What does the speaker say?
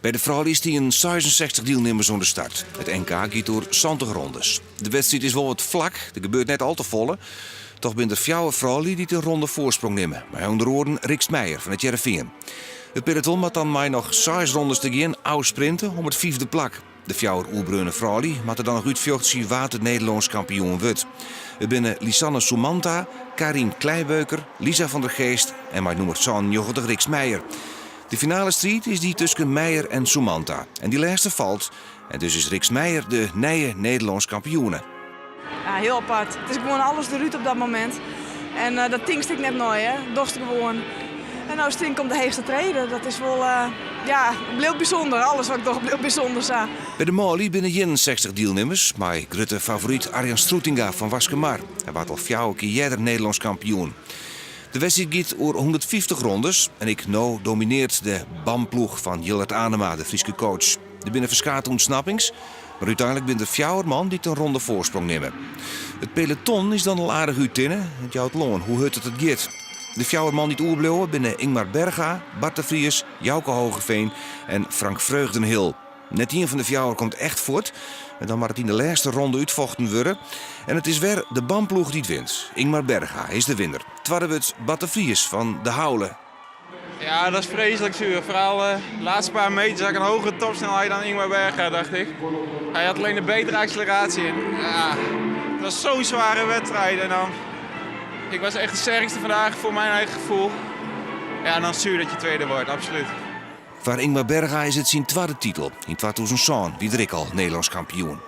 By de froulju stienen 66 dielnimmers oan de start. It NK giet oer 70 rondes. De wedstriid is wol wat flak, der gebeurt net al te folle. Toch binne der fjouwer froulju dy't in ronde foarsprong nimme, mei ûnder oaren Rixt Meijer fan It Hearrenfean. It peloton moat dan mei noch seis rondes te gean ôfsprinte om it fiifde plak. De fjouwer oerbleaune froulju moatte dan noch útfjochtsje wa't it Nederlânsk kampioen wurdt. It binne Lisanne Sumanta, Carien Kleibeuker, Lisa van der Geest en mei nûmer 97 Rixt Meijer. De finale striid is dy tusken Meijer en Sumanta. En dy lêste falt en dus is Rixt Meijer de nije Nederlânsk kampioene. Ja, hiel apart. It is gewoan alles derút op dat momint. En uh, dat tinkst ek net nei, hè. Dochst gewoan. En no stean ik op de heechste trede. Dat is wol, uh, ja, bliuwt bysûnder. Alles wat ik doch bliuwt bysûnder sa. By de manlju binne 61 dielnimmers, mei grutte favoryt Arjan Stroetinga fan Waskemar. Hy waard al fjouwer kear earder Nederlânsk kampioen. De wedstriid giet oer 150 rondes en ek no dominearret de BAM-ploech fan Jillert Anema, de Fryske coach. Der binne ferskate ûntsnappings, mar úteinlik binne der fjouwer man dy't in ronde foarsprong nimme. It peloton is dan al aardich úttinne, it jout al oan hoe hurd it it giet. De fjouwer man dy't oerbliuwe binne Ingmar Berga, Bart de Vries, Jouke Hoogeveen en Frank Vreugdenhil. Net ien fan de fjouwer komt echt fuort en dan moat it yn de lêste ronde útfochten wurde. En it is wer de BAM-ploech dy't wint. Ingmar Berga is de winner. Twadde wurdt Bart de Vries fan De Haule. Ja, dat is vreselijk zuur. Vooral de laatste paar meters had ik een hogere topsnelheid dan Ingmar Berga, dacht ik. Hij had alleen een betere acceleratie. En, ja, het was zo'n zware wedstrijd. En dan, ik was echt de sterkste vandaag voor mijn eigen gevoel. Ja, en dan zuur dat je tweede wordt, absoluut. Foar Ingmar Berga is it syn twadde titel. Yn 2007 wie er ek al Nederlânsk kampioen.